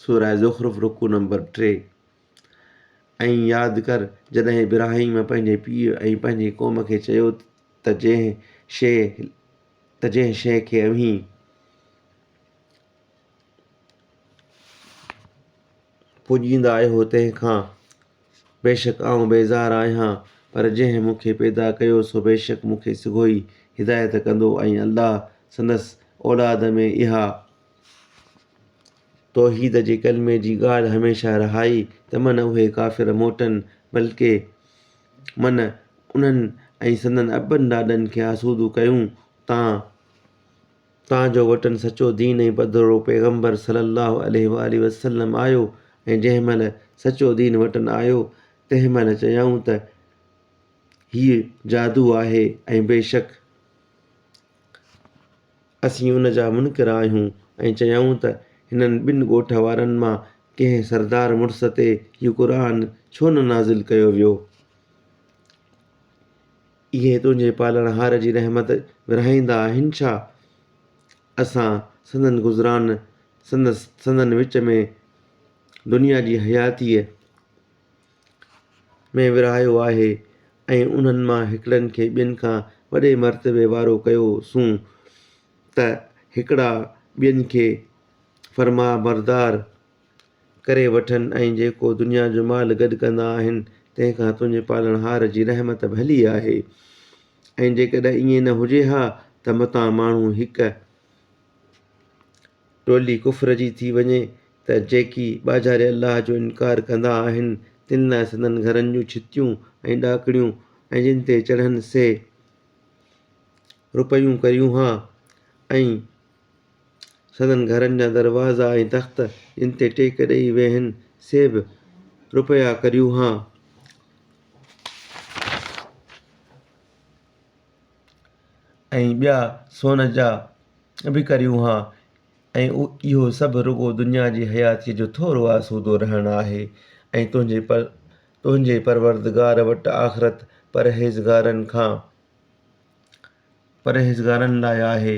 سوره زخرف رڪوع نمبر 3. ۽ ياد ڪر جڏهن ابراهيم پنهنجي پيء ۽ پنهنجي قوم کي چيو ته جنهن شيء ته جنهن شيء کي اوهين پوڄيندا آهيو تنهن کان بيشڪ آئون بيزار آهيان، پر جنهن مون کي پيدا ڪيو سو بيشڪ مون کي سگهو ئي هدايت ڪندو ۽ الله سندس اولاد ۾ اها توحيد جي ڪلمي جي ڳالهه هميشه رهائي ته من اهي ڪافر موٽن بلڪه من انهن ۽ سندن ابن ڏاڏن کي آسودو ڪيون تان تان جو وٽن سچو دين ۽ پڌرو پيغمبر صلي الله عليه واٰله وسلم آيو ۽ جنهن مهل سچو دين وٽن آيو تنهن مهل چيائون ته هيء جادو آهي ۽ بيشڪ اسين ان جا منڪر آهيون ۽ چيائون ته هنن ٻن ڳوٺ وارن مان ڪنهن سردار مڙس تي هي قرآن ڇو نه نازل ڪيو ويو؟ اهي تنهنجي پالڻهار جي رحمت ورهائيندا آهن ڇا؟ اسان سندن گذران سندس سندن وچ ۾ دنيا جي حياتيء ۾ ورهايو آهي ۽ انهن مان هڪڙن کي ٻين کان وڏي مرتبي وارو ڪيو سون ته هڪڙا ٻين کي فرمانبردار ڪري وٺن ۽ جيڪو دنيا جو مال گڏ ڪندا آهن تنهن کان تنهنجي پالڻهار جي رحمت ڀلي آهي ۽ جيڪڏهن ائين نه هجي ها ته متان ماڻهو هڪ ٽولي ڪفر جي ٿي وڃي ته جيڪي ٻاجهاري الله جو انڪار ڪندا آهن تن لاء سندن گهرن جون ڇتيون ۽ ڏاڪڻيون ۽ جن تي چڙهن سي روپيون ڪريون ها ۽ سندن گهرن جا دروازا ۽ تخت جن تي ٽيڪ ڏيئي ويهن سي به روپيا ڪريون ها. ۽ ٻيا سون جا به ڪريون ها ۽ اهو سڀ رڳو دنيا جي حياتيء جو ٿورو آسودو رهڻ آهي ۽ تنهنجي تنهنجي پروردگار وٽ آخرت پرهيزگارن کان پرهيزگارن لاء آهي.